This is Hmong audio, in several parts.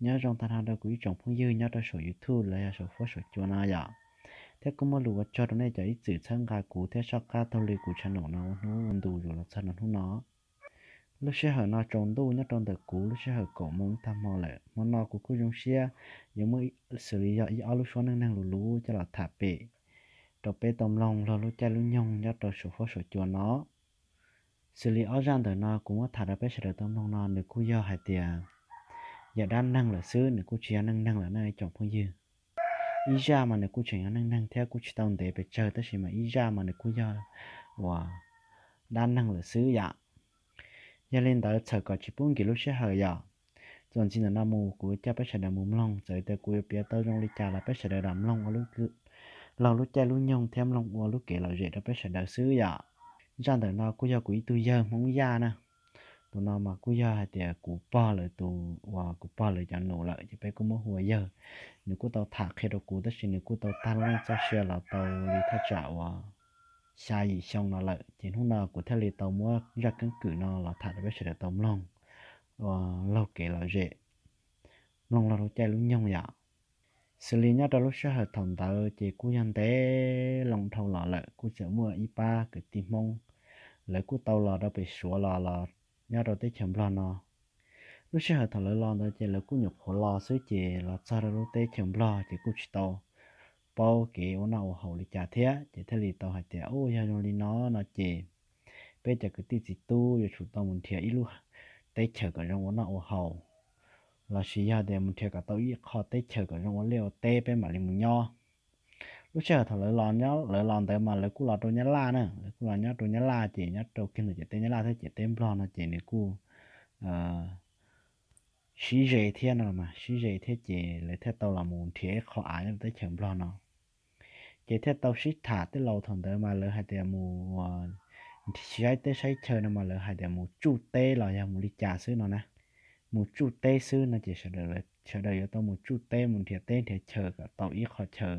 Nyob zoo tag nrho rau kuv ib tsoom phooj ywg nyob rau saum YouTube los yog saum fuab saum cua no yom. Thiab kuj muaj lus ua tsaug rau nej cov ib txwm txhawb nqa kuv thiab soj qab taug li kuv channel no ua hnub ua ntu zus los txog rau hnub no. Lub sij hawm no tsaus ntuj nyob rau ntawm kuv lub sij hawm kaum moos tag hmo lawm. Hmo no kuv kuj zoo siab yuav muab xws li yog ib ob lub suab neej neeg luv luv coj los tham pem rau peb tau mloog laug lub caij lub nyoog nyob rau saum fuab saum cua no. Xws li ob zaj ntawm no kuv muab tham rau peb sawv daws tau mloog no nws kuj yog hais tias yog dab neeg lawm xwb, nws kuj tsis yog neej neeg lawm ne ib tsoom phooj ywg. Ib zaj mas nws kuj tseem yog neej neeg thiab kuj tsis tau ntev pes tsawg, tab sis mas ib zaj mas nws kuj yog uas dab neeg lawm xwb yom. Yog li ntawd txhawm kom tsis pub nkim lub sij hawm yom, txuas ntxiv ntawm no mus kuv coj peb sawv daws mus mloog, txawm tias kuv yuav piav tau zoo li cas los peb sawv daws lam mloog ua laug lub caij lub nyoog thiab mloog ua lub kev lom zem rau peb sawv daws xwb yom. Zaj ntawm no kuj yog kuv ib tug yawg Hmoob Yaj na. Tus no mas kuj yog hais tias kuv pog lawv tus uas kuv pog lawv cov nus lawm ces peb kuj muab hu ua yawg. Nws kuj tau tham qhia rau kuv tab sis nws kuj tau tag lub neej txoj sia los tau li thaj tsam uas xya yim xyoo no lawm, ces hnub no kuv thiaj li tau muab zaj keeb kwm no los tham rau peb sawv daws tau mloog ua laug kev lom zem, mloog laug lub caij lub nyoog yom. Xws li nyob rau lub sij hawm thaum ntawd ces kuj yog ntev loo dhau los lawm, kuj txawm muaj ib pab kwv tij Hmoob, lawv kuj tau los rau pem Suav los los nyob rau teb chaws Nplog no. Lub sij hawm thaum lawv los ntawd ces lawv kuj nyuam qhuav los xwb ces los txog rau lub teb chaws Nplog ces kuj tsis tau paub kev ua noj ua haus li cas thiab, ces thiaj li tau hais tias, u, yog zoo li no no ces peb cov kwv tij txiv tub yuav tsum tau mus nrhiav ib lub teb chaws kom zoo ua noj ua haus, lossis yog tias mus nrhiav kom tau ib qho teb chaws kom zoo ua liaj ua teb peb mam li mus nyob. Lub sij hawm thaum lawv los, lawv los ntawd mas lawv kuj los rau Nyab Laj na, lawv kuj los nyob rau Nyab Laj ces nyob rau kiag ntawm ciam teb Nyab Laj thiab ciam teb Nplog no ces nws kuj sib ze thiab no mas sib ze thiab ces lawv thiaj tau los mus nrhiav ib qho av nyob rau teb chaws Nplog no. Ces thiaj tau sib tham, tej laus thaum ntawd mas lawv hais tias mus saib teb saib chaw no mas lawv hais tias mus tsuj teb los yog mus li cas xwb no na. Mus tsuj teb xwb no ces sawv daws yuav tau mus tsuj teb, mus nrhiav teb nrhiav chaw kom tau ib qho chaw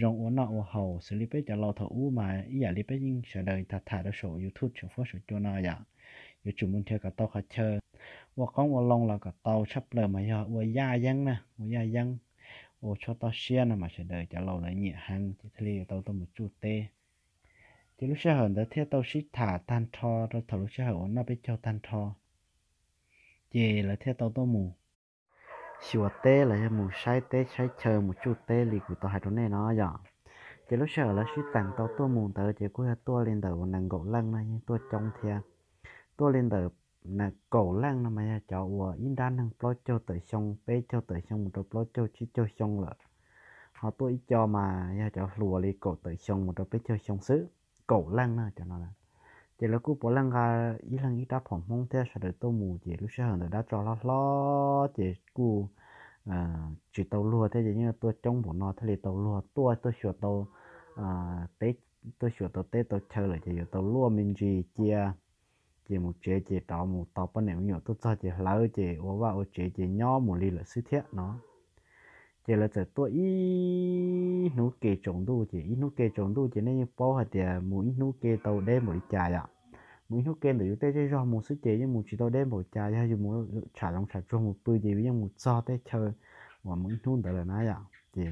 zoo ua noj ua haus. Xws li peb cov laus thaum ub mas ib yam li peb yeej sawv daws tham tham rau saum YouTube saum fuab saum cua no yom, yuav tsum mus nrhiav kom tau qhov chaw ua qoob ua loo los kom tau tshaj plaws mas yog ua yaj yeeb na, ua yaj yeeb, ua tshuaj toj siab no mas sawv daws cov laus lawv nyiam heev ces thiaj li yuav tau tuaj mus tsuj teb. Ces lub sij hawm ntawd thiaj tau sib tham tag nrho rau thaum lub sij hawm uas noj peb caug tag nrho, ces lawv thiaj tau tuaj mus xyuas teb los yog mus saib teb saib chaw mus tsuj teb li kuv tau hais rau nej no yom. Ces lub sij hawm lawv sib teem tau tuaj mus ntawd ces kuj yog tuaj li ntawm uas nees nkaum leej no, yeej tuaj coob thiab. Tuaj li ntawm kaum leej no mas yog cov uas ib nrab neeg plaub caug tawm xyoo, peb caug tawm xyoo mus rau plaub caug tsib caug xyoo lawm. Ho tuaj ib co mas yog cov hluas li kaum tawm xyoo mus rau peb caug xyoo xwb, kaum leej na cov no. Ces lawv kuj puav leej nqa ib leeg ib rab phom Hmoob thiab sawv daws tuaj mus, ces lub sij hawm ntawd dab tsov hlob hlob ces kuj tsis tau luag thiab, ces yeej tuaj coob npaum no thiaj li tau luag tuaj, tuaj xyuas tau teb, tuaj xyuas tau teb tau chaw lawm ces yuav tau luaj me ntsis cia, ces mus tsev ces rov mus tos poj niam me nyuam tuaj txog ces hlawv ces ua vaj ua tsev ces nyob mus li lawm xwb thiab no. Ces lawv txawm tuaj ib hnub ke tsaus ntuj, ces ib hnub ke tsaus ntuj ces nej yeej paub hais tias mus ib hnub ke tau deb npaum li cas yom. Mus ib hnub ke ntawm yus tej zej zog mus xwb ces yeej mus tsis tau deb npaum cas, yog yus mus tsham zoov tsham tsuag mus pw ces yus yeej mus txog teb chaws uas mus ib hnub ntawd lawm na yom. Ces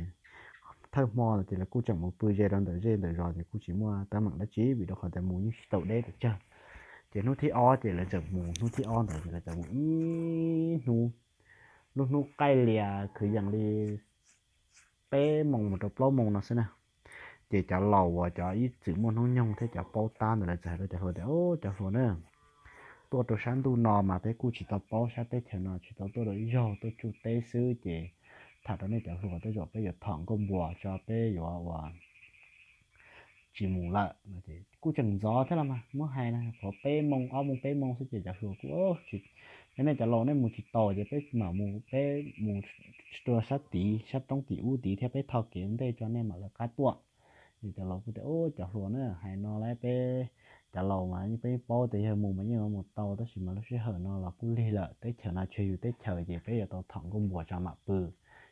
thawj hmo no ces lawv kuj tseem mus pw ze rau ntawm zej ntawm zos ces kuj tsis muaj teeb meem dab tsi vim rau qhov tias mus yeej tsis tau deb pes tsawg. Ces hnub thib ob ces lawv txawm mus, hnub thib ob ntawd ces lawv txawm mus ib hnub, lub hnub qaij lias kwv yees li peb moos mus rau plaub moos no xwb na. Ces cov laus uas cov ib txwm muaj hnub nyoog thiab cov paub tab ntawd lawv txawm hais rau cov hluas tias, o, cov hluas na, tuaj rau sab ntuj no mas peb kuj tsis tau paub sab teb chaws no, tsis tau tuaj rau ib zaug, tuaj tsuj teb xwb ces tham rau nej cov hluas tej zaum peb yuav thom nkauj npuas tso, peb yuav ua tsis mus lawm no. Ces kuj tseem ntxov thiab los mas muab hais na, qhuav peb moos ob moos peb moos xwb ces cov hluas kuj, nej cov laus nej mus tsis taus ces peb mam mus, peb mus rau sab tid sab roob tim ub tid thiab peb tho kev ua ntej tso nej mam lawv qab tuaj. Ces cov laus kuj tias, o, cov hluas na, hais no lawm peb cov laus mas peb paub tias yog mus mas yeej yuav mus tau, tab sis mas lub sij hawm no los kuj lig lawm, teb chaws no tsis yog yus teb chaws ces peb yuav tau thom nkauj npuas tso mam pw,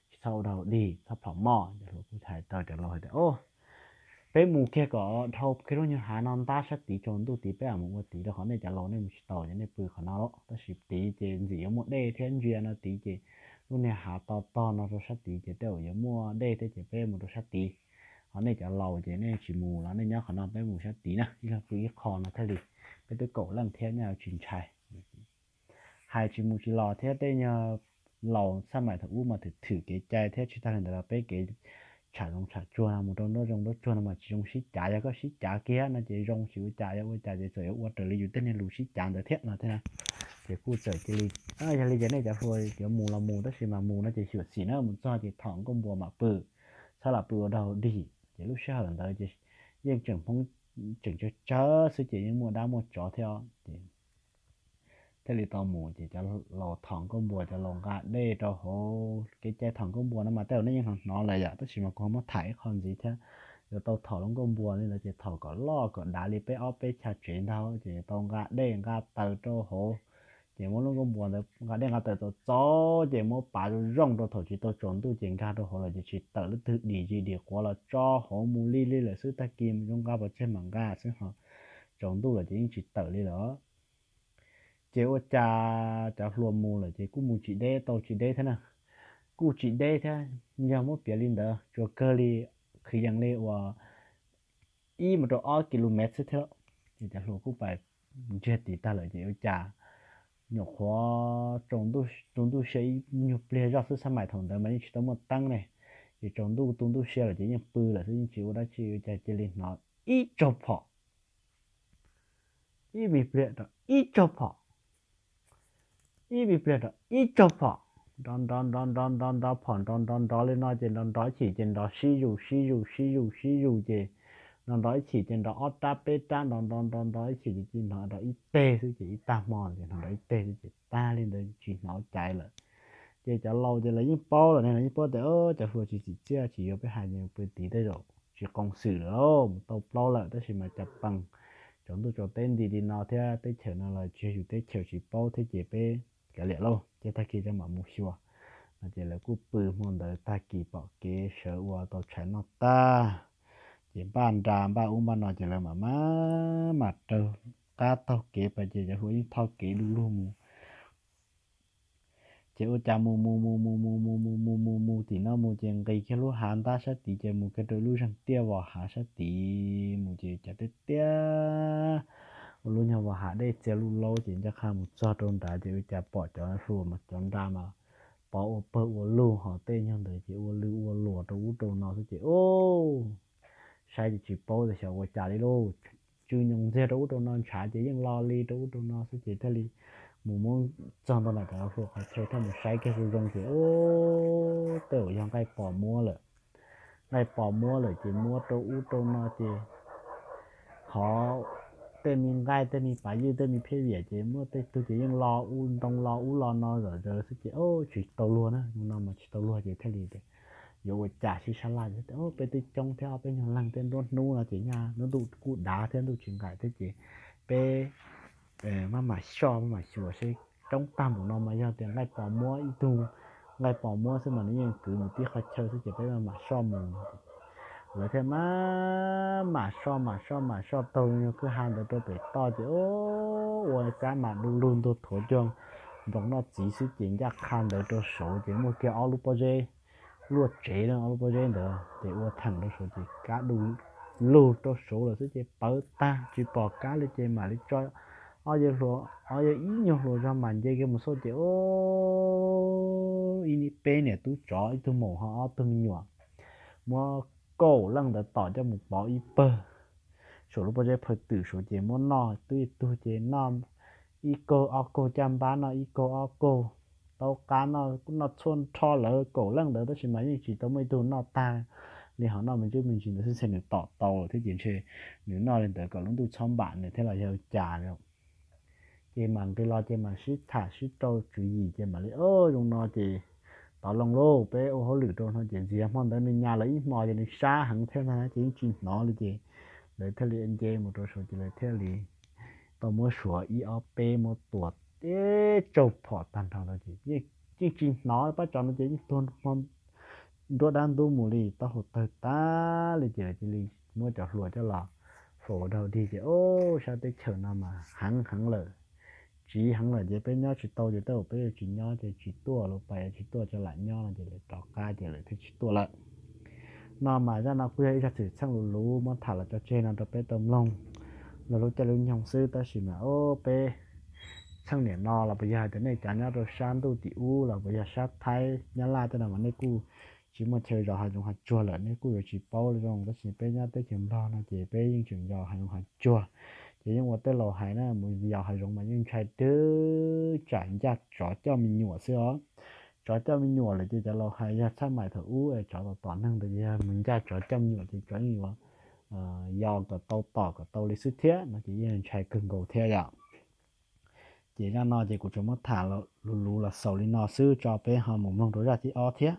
tsis txhob ua dog dig, txhob plhom moj. Cov hluas kuj hais rau cov laus hais tias, o, peb mus kiag kom dhau kiag lub nyuag hav no ntab sab tid tsaus ntuj tid peb mam mus ua tid, rau qhov nej cov laus nej mus tsis taus ces nej pw qhov no lawm, tab sis tid ces ntxim yuav muaj dej thiab ntsia no tid ces lub niag hav to tog no rau sab tid ces tej zaum yuav muaj dej thiab ces peb mus rau sab tid. Ho nej cov laus ces nej tsis mus los nej nyob qhov no peb mus sab tid na, ib leeg pw ib qho no thiaj li, peb twb kaum leej thiab nyob tsis ntshai. Hais tsis mus tsis los thiab tej nyuag laus xab maim thaum ub mas thwm thwm kev cai thiab tsis tag li ntawd los peb kev tsham zoov tsham tsuag no mus rau nruab zoov nruab tsuag no mas tsis zoo sib cav, yog koj sib cav kiag no ces zoo, tsis ua cas, yog ua cas ces txawm yuav ua raws li yus tej niag lus sib cav ntawd thiab no thiab. Ces kuj txawm cia li, yog li ces nej cov hluas yuav mus los mus tab sis mas mus no ces xyuam xim na, mus txog ces thom nkauj npua mam pw, txhob lam pw ua dog dig. Ces lub sij hawm ntawd ces yeej tseem Hmoob tseem tsawg tsawg xwb ces yeej muaj dab muaj tsov thiab ces thiaj li tau mus ces cov laus thom nkauj npua, cov laus nqa dej rau hauv. Kev cai thom nkauj npua no mas tej zaum nej yeej hnov hnov lawm yom, tab sis mas kuv ho muab tham ib qho ntxiv thiab. Yuav tau thom lub nkauj npua li ntawd ces thom kom loj kom dav li peb ob peb chaw tsev ntag ces tau nqa dej nqa taws rau hauv. Ces muab lub nkauj npua ntawd nqa dej nqa taws txaus txaus ces muab pav zoo zoo rau thaum tsis tau tsaus ntuj ces nkag rau hauv lawm ces tsis tawm, leej twg dim zis dim quav los tso hauv mus li li lawm xwb, tag kis mus zoo nqa pov tseg mam nqa xwb ho tsaus ntuj lawm ces yeej tsis tawm li lawm. Ces ua cas cov hluas mus lawm ces kuj mus tsis deb, tau tsis deb thiab na, kuj tsis deb thiab, yog muab piav li ntawd tsuas kawg li, qhib yees li uas ib mus rau ob ki lu mev xwb thiab. Ces cov hluas kuj pais ntsiag tis tag lawm ces ua cas nyuam qhuav tsaus ntuj sia ib nyuag pliag zoj xwb, xab maim thaum ntawd mas yeej tsis tau muaj teeb ne, ces tsaus ntuj tu ntuj sia lawm ces yeej pw lawm xwb yeej tsis ua dab tsi, ua cas cia li hnov ib tsaug phom, ib me pliag rau ib tsaug phom, ib me pliag rau ib tsaug phom, nrov nrov nrov nrov nrov nrov phom nrov nrov nrov li no ces nrov nrov ib chim ces nrov sib zus sib zus sib zus sib zus ces nrov nrov ib chim ces nrov ob rab peb rab nrov nrov nrov nrov ib chim ces cia li hnov nrov ib teg xwb ces ib tag hmo ces hnov nrov ib teg xwb ces tag li ntawd tsis hnov caiv lawm. Ces cov laus ces lawv yeej paub lawm ne, lawv yeej paub tias cov hluas tsis tsim txiaj tsis yuav peb hais ces pw tid tej zaum tsis qoos xwm lawm, mus tau plaub lawm tab sis mas cas pees tsaus ntuj tsaus teb nti li no thiab teb chaws no los tsis yog yus teb chaws tsis paub thiab ces peb kav liam lauj, ces tag kis rov mam mus xyuas no ces lawv kuj pw hmo ntawd tag kis pom kev sawv ua tau tshais noj tag ces npaj nra npaj ub npaj no ces lawv mam mam mam raws qab taug kev pais ces cov hluas yeej thoj kev du lug mus. Ces ua cas mus mus mus mus mus mus mus mus mus mus tim no mus ces nqis kiag lub hav ntab sab tid ces mus kiag rau lub zeeg tiaj vos hav sab tid mus ces cas tiaj tiaj ua lub nyuag vos hav dej txia luj laub ces ncaj qha mus txog rau nrad ces ua cas pom cov hluas mas cov nra mas pov ua pawg ua lug ho tej nyuag ntawd ces ua lwj ua luas rau ub rau no xwb ces saib ces tsis paub tias xyov ua cas li lauj. Tsw nyoos ntxiag rau ub rau no ntshav ces yeej lo li rau ub rau no xwb ces thiaj li mus muab txog ntawm cov hluas qhov chaw thiaj mus saib kiag zoo zoo ces ub, tej zaum yog nqaij pos muab lawm. Nqaij pos muab lawm ces muab rau ub rau no ces qhov tej me nqaij tej me pav ywj tej me phiaj viam ces muaj tej tug ces yeej lo ub ntoo lo ub lo no zom zaws xwb ces tsis tau luag na, no mas tsis tau luag ces thiaj li tias yuav ua cas sib sab laj, peb twb coob thiab ob peb nyuag leeg thiab nruab hnub no ces nyaj nruab ntuj kuj dav thiab ntuj tsis nqaim thiab ces peb maj mam soj maj mam xyuas seb, coob tag npaum no mas yog tias nqaij pos muab ib tug, nqaij pos muab xwb mas nws yeej kwv mus tib qhov chaw xwb ces peb maj mam soj mus. Lawv thiaj maj mam soj mam soj mam soj taug nyuag kwj ha ntawd rau pem toj ces ua kab mas du lug ntuag thuav cuag nploos noj txiv xwb ces ncaj qha ntawd rau saud ces muaj kiag ob lub pob zeb luaj tsev, ob lub pob zeb ntawd ces ua theem rau saud ces kab du lug rau saud lawm xwb ces pawv tag tsis pom kab li ces mam li tso ob yawg hluas, ob yawg ib nyuag hluas zog mam nce kiag mus xauj ces ib peb niam tub tsov ib tug maum ho ob tug me nyuam muab kaum leej ntawd tom coj mus pov ib pawg saum lub pob zeb phaw twm saud ces muab noj twb ib tug ces noj ib kaug ob kaug, caj npab noj ib kaug ob kaug, taub qab noj txhua nrho lawv kaum leej ntawd tab sis mas yeej tsis tau muaj ib tug noj tag li ho noj me ntsis me ntsis ntawd xwb ntshe nws tom tau lawm thiab ces ntshe nws noj li ntawd kom lub ntuj txhob npam nws thiab los yog cas li. Ces mam nqis los ces mam sib tham sib rau tswv yim ces mam li zoo no ces tov loo lauj, peb ua hauj lwm rau no ces ntxias hmo ntawd nws nyas lawv ib hmo ces nws sab heev thiab na ces yeej tsis hnov li ces lawv thiaj li nce mus rau saud ces lawv thiaj li tau muab suav ib ob peb muab tua teb tsaug phom tag nrho no ces yeej tsis hnov pab tsov no ces yeej tuag nruab dab ntub mus li taub hau tawg tag li ces lawv cia li muab cov hluas coj los faus ua dog dig ces ub, sab teb chaws no mas heev heev lawm. tsiv heev lawm ces peb nyob tsis tau ces tej zaum peb yuav tsis nyob ces tsis tuaj, lawv pais tsis tuaj ces lam nyob no ces lawv rov qab ces lawv thiaj tsis tuaj lawm. No mas zaj no kuj yog ib zaj xwm txheej luv luv muab tham los tso tseg no rau peb tau mloog los lub caij lub nyoog xwb, tab sis mas peb txheej niam no los puas yog hais tias nej cov nyob rau sab ntuj tim ub los puas yog sab Thaib Nyab Laj tej no mas nej kuj tsis muaj chaw zov hav zoov hav tsuag lawm nej kuj yuav tsis paub zoo, tab sis peb nyob teb chaws Nplog no ces peb yeej tseem yos hav zoov hav tsuag. Ces yeej ua tej laus hais na, mus yos hav zoov mas yeej ntshai dwb tsam ncaj tsov coj me nyuam xwb os. Tsov coj me nyuam lawm ces cov laus hais yog txhab mais thaum ub es tsov tom tom neeg ntawd yog mus ncaj tsov coj me nyuam ces tsov yeej yuav yos kom tau tom kom tau li xwb thiab no ces yeej ntshai kawg nkaus thiab yom. Ces zaj no ces kuv tsuas muab tham luv luv los xaus li no xwb tso peb ho mus mloog rau zaj thib ob thiab.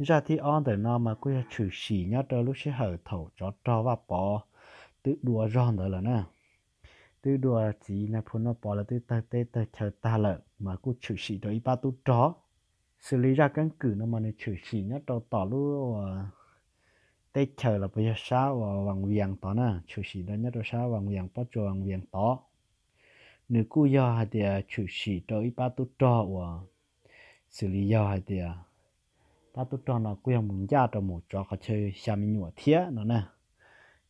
Zaj thib ob ntawm no mas kuj yog tshwm sim nyob rau lub sij hawm thaum tsov rog Vaj Pov twb dua zog ntawd lawm na, twb dua txiv Nais Phoo Vaj Pov lawv twb tawg teb tawg chaw tag lawm mas kuj tshwm sim rau ib pab tub rog. Xws li zaj keeb kwm no mas nws tshwm sim nyob rau tom lub teb chaws los puas yog sab uas Vaj Vias tod na, tshwm sim rau nyob rau sab Vaj Vias, pob tsuas Vaj Vias tod. Nws kuj yog hais tias tshwm sim rau ib pab tub rog uas xws li yog hais tias pab tub rog no kuj yog mus ncaj rau mus tsov qhov chaw xya me nyuam thiab no na.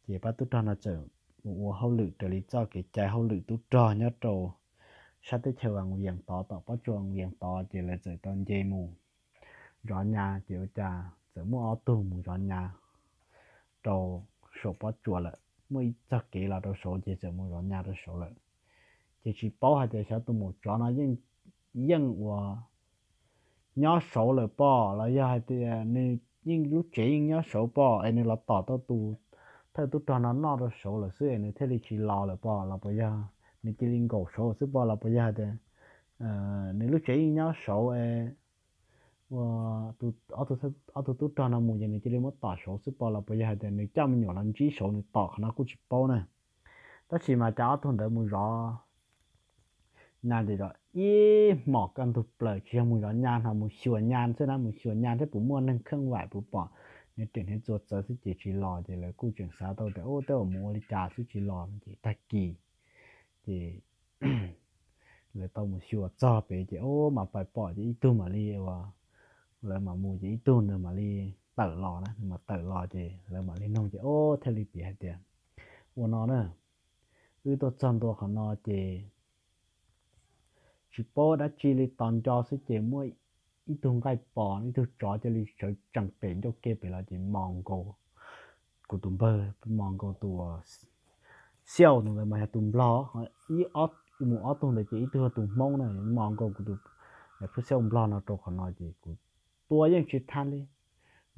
Ces pab tub rog no txawm mus ua hauj lwm raws li txoj kev cai hauj lwm tub rog nyob rau sab teb chaws Vaj Vias tod, tom pob tsuas Vaj Vias tod ces lawv txawm tau nce mus zov nyas ces ua cas txawm muaj ob tug mus zov nyas rau saum pob tsuas lawm, muaj ib txoj kev los rau saud ces txawm mus zov nyas rau saud lawm. Ces tsis paub hais tias xyov tus maum tsov no yeej ua nyob saud lawm pom los yog hais tias nws yeej lub tsev yeej nyob saud pom es nws los tom tau tus thawj tub rog no noj rau saud lawm xwb es nws thiaj li tsis los lawm pom los puas yog nws cia li nkaum saud xwb pom los puas yog hais tias nws lub tsev yeej nyob saud es ua ob tug tub rog no mus ces nws cia li muab tom saud xwb pom los puas yog hais tias nws coj me nyuam los ntsib saud nws tom qhov no kuj tsis paub na. Tab sis mas cas ob tug ntawd mus zov nyas ces zov ib hmos kaj ntug plaws, tsis yog mus zov nyas no, mus xyuas nyas xwb na, mus xyuas nyas thiab puas muaj neeg kheej vaim puas pom nws riam hniav txuas txawv xwb ces tsis los. Ces lawv kuj tseem xav tau tias ub tej zaum mus ua li cas xwb tsis los no ces tag kis ces lawv tau mus xyuas txog pem ces ub mas pais pom ces ib tug mam li ua, lawv mam mus ces ib tug nws mam li tawm los na, nws mam tawm los ces lawv mam li noog ces ub thiaj li piav hais tias ua no na, wb tuaj txog ntua qhov no ces tsis paub dab tsi li, tos nco xwb ces muaj ib tug nqaij pos ib tug tsov cia li sawv tsees pem ncauj ke pem los ces mos nkaus kuv tus npawg, mos nkaus tus xiauj ntawd mas yog tus nplog, ib mus ob tug ntawd ces ib tug yog tus hmoob na, mos nkaus kuv tus phub xiauj nplog no rau qhov no ces kuv tua yeej tsis thaj li,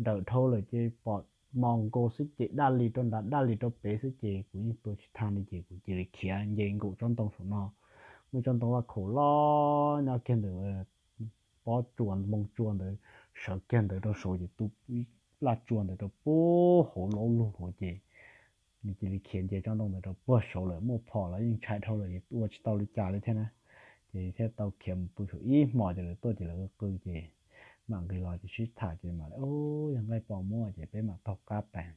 nrawm dhau lawm ces pom mos nkaus xwb ces daj li rau nrad daj li rau pem xwb ces kuv yeej tua tsis thaj li ces kuv cia li khiav nce nkaum tsob ntoo saum no. Muaj tsob ntoo vaj khaum loj nyob kiag ntawm pob tsuas npoo tsua ntawd, sawv kiag ntawd rau saud ces tu ib laj tsua ntawd rau puag hauv laub lug hauv ces nws cia li khiav nce tsob ntoo ntawd rau puag saud lawm. Muaj phom los yeej ntshai dhau lawm ces ua tsis tau li cas li thiab na. Ces thiaj tau khiav mus pw saum ib hmos ces lawv tuaj ces lawv qw ces mam nqis los ces sib tham ces mam li, yog nqaij pos muab ces peb mam taug qab pais.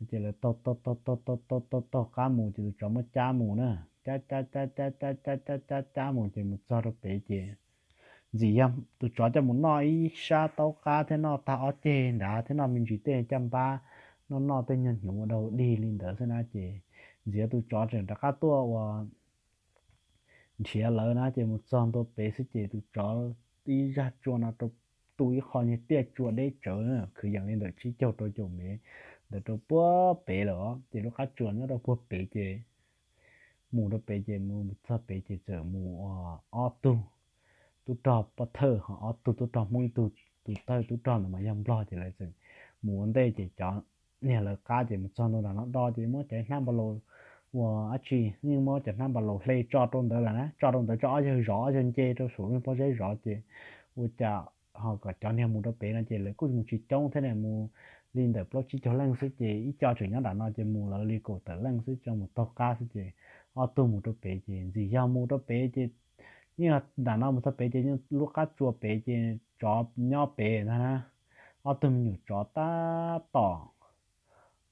Ces lawv taug taug taug taug taug taug taug taug qab mus ces tus tsov muab cab mus na, cab cab cab cab cab cab cab cab cab mus ces mus txog rau pem ces ntxim yog tus tsov coj mus noj ib sab taub qab thiab noj tag ob ceg nrad thiab noj me ntsis tej caj npab, noj noj tej nyuag hnyuv ua dau dig li ntawd xwb na ces ntxim yog tus tsov tseem rov qab tuaj ua nrhiav lawv na ces mus txog ntua pem xwb ces tus tsov ib zaj tsua no rau tu ib qho nyuag tiaj tsua deb tsawv khwv yees li ntawm tsib caug rau caum mev ntawd rau puag pem lawm os. Ces lub qab tsua nyob rau puag pem ces mus rau pem ces mus txog pem ces txawm mus ua ob tug tub rog pov thawj ho ob tug tub rog hmoob ib tug, tus thawj tub rog ntawd mas yog nplog ces lawv txawm mus ua ntej ces cov niag lawv qab ces mus txog ntua nram no do ces muab cov hnab npa laus ua dab tsi, yeej muab cov hnab npa laus hle tso rau ntawd lawm na, tso rau ntawd tso ob yawg zov ob yawg nce rau saum lub pob zeb zov ces ua cas ho kom cov niag mus rau pem no ces lawv kuj mus tsis coob thiab ne, mus li ntawm plaub tsib caug leej xwb ces ib co tseem nyob nram no ces mus lawv li kaum tawm leej xwb tso mus taug qab xwb ces ob tug mus rau pem ces ntxim yog mus rau pem ces yeej nram no mus txog pem ces yeej lub qab tsua pem ces tsov nyob pem ntag na. Ob tug me nyuam tsov tab tom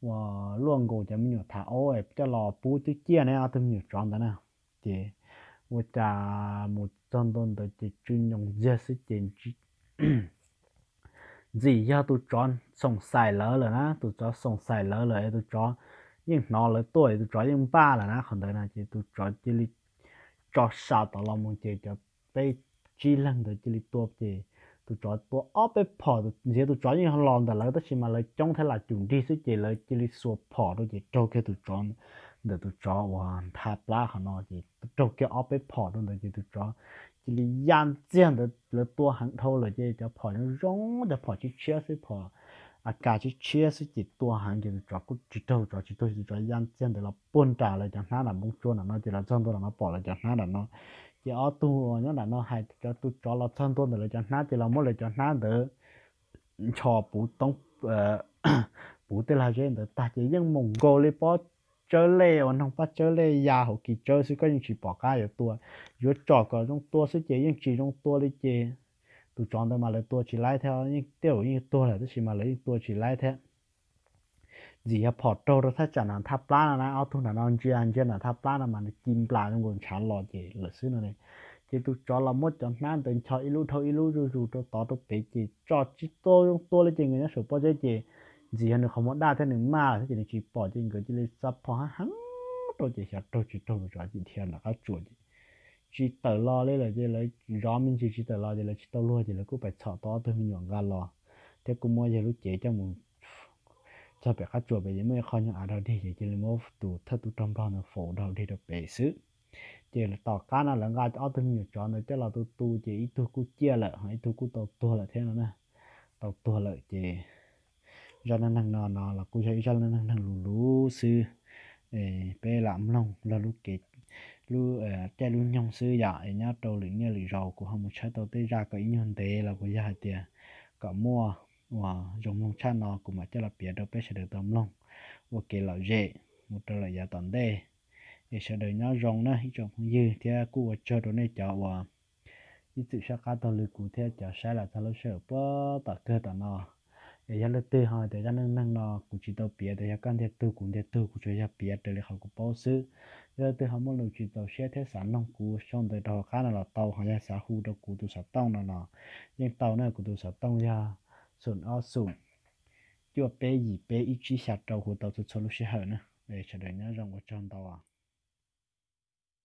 ua luaj nkaus cov me nyuam thav aub coj los pub twb ciaj ne ob tug me nyuam tsov ntawd na. Ces Ua cas mus txog ntua ntawd ces tsw nyoos ntxiag xwb ces ntxim yog tus tsov xoom xais lawv lawm na, tus tsov xoom xais lawv lawm es tus tsov yeej hnov lawv tuaj es tus tsov yeej npaj lawm na qhov ntawd na ces tus tsov cia li tso sa tom los mus ces cov peb tsib leeg ntawd cia li tua ces tus tsov tua ob peb phom, ntxiv tus tsov yeej los ntawm lawv tab sis mas lawv coob thiab lam cum nrig xwb ces lawv cia li xuas phom rau ces raug kiag tus tsov, ntawm tus tsov uas nthaj plab qhov no ces raug kiag ob peb phom rau ntawd ces tus tsov cia li ya ntxiag ntawd, lawv tua heev dhau lawm ces cov phom zoo zoo, cov phom tshiab tshiab xwb, phom a kas tshiab tshiab xwb ces tua heev ces tus tsov kuj tsis raug, tsov tsis tuag, tus tsov ya ntxiag ntawd los puag nram lawv cov hnab nram npoo tsua nram no ces los txog ntua nram no pom lawv cov hnab nram no. Ces ob tug nyob nram no hais cov tus tsov los txog ntua ntawm lawv cov hnab ces los muab lawv cov hnab ntawd nchos puv toob, puv tej lag zeb ntawd tag ces yeej mus nkaus li pob tsawb lej uas noog pob tsawb lej ya hauv kis tsawb xwb, koj yeej tsis pom qab yuav tua. Yuav tsom kom zoo tua xwb ces yeej tsis zoo tua li ces tus tsov ntawd mas lawv tua tsis laib thiab, yeej tiaj yeej tuag lawm tab sis mas lawv yeej tua tsis laib thiab. Ntxim yog phom raug rau thaj tsam nram thaj plab no na, ob tug nram no ntsia ntsia nram thaj plab no mas nws ci nplas zoo nkaus ntshav los ces lawm xwb no. Ces tus tsov los muab cov hnab ntawd nchos ib lub dhau ib lub zuj zus rau tod rau pem ces tso tsis tau zoo tua li ces nkawd nyob saum pob zeb ces ntxim yog nws qhov muag daj thiab nws maj lawm thiab ces nws tsis pom ces nkawd cia li xa phom heev heev rau ces xyov raug tsis raug tus tsov ces dhia nram qab tsuas ces tsis tawm los li lawm ces lawv zov me ntsis tsis tawm los ces lawv tsis tau luag ces lawv kuj pais txhom tau ob tug me nyuam nqa los thiab kuj muab yawg lub cev coj mus txog pem qab tsuas pem ces muaj ib qho nyuag av dog dig ces cia li muab tus thawj tub rog nplog ntawd faus dog dig rau pem xwb. Ces tom qab no lawv nqa ob tug me nyuam tsov ntawd coj los tu tu ces ib tug kuj ciaj lawm ho ib tug kuj tau tuag lawm thiab no na. Tau tuag lawm ces zaj neej neeg no no los kuj yog ib zaj neej neeg luv luv xwb. Peb lam mloog lub kev, lub caij lub nyoog xwb yom, es nyob rau lwm niaj lwm zaus kuv ho mus tshawb tau tej zaj kom ib nyuag ntev los kuv yog hais tias kom muaj uas zoo mloog tshaj no kuv mam coj los piav rau peb sawv daws tau mloog ua kev lom zem mus rau lawm yav tom ntej. Es sawv daws nyob zoo na ib tsoom phooj ywg thiab kuj ua tsaug rau nej cov uas ib txwm sab qab taug lw kuv thiab cov saib los txog lub sij hawm puag tom kawg tom no. Es yog leej twg ho tias zaj neej neeg no kuv tsis tau piav tias yog koj ntiag tug kuv ntiag tug, kuv tsuas yog piav raws li qhov kuv paub xwb. Yog leej twg ho muaj lus tsis txaus siab thiab xav noog kuv sau ntawv rau hauv qab no los tau, ho yog xav hu rau kuv tus xov tooj no los yeej tau na, kuv tus xov tooj yog xoom ob xoom cuaj peb yim peb ib tsib xya rau, hu tau txhua txhua lub sij hawm na. Sawv daws nyob zoo, ua tsaug ntau.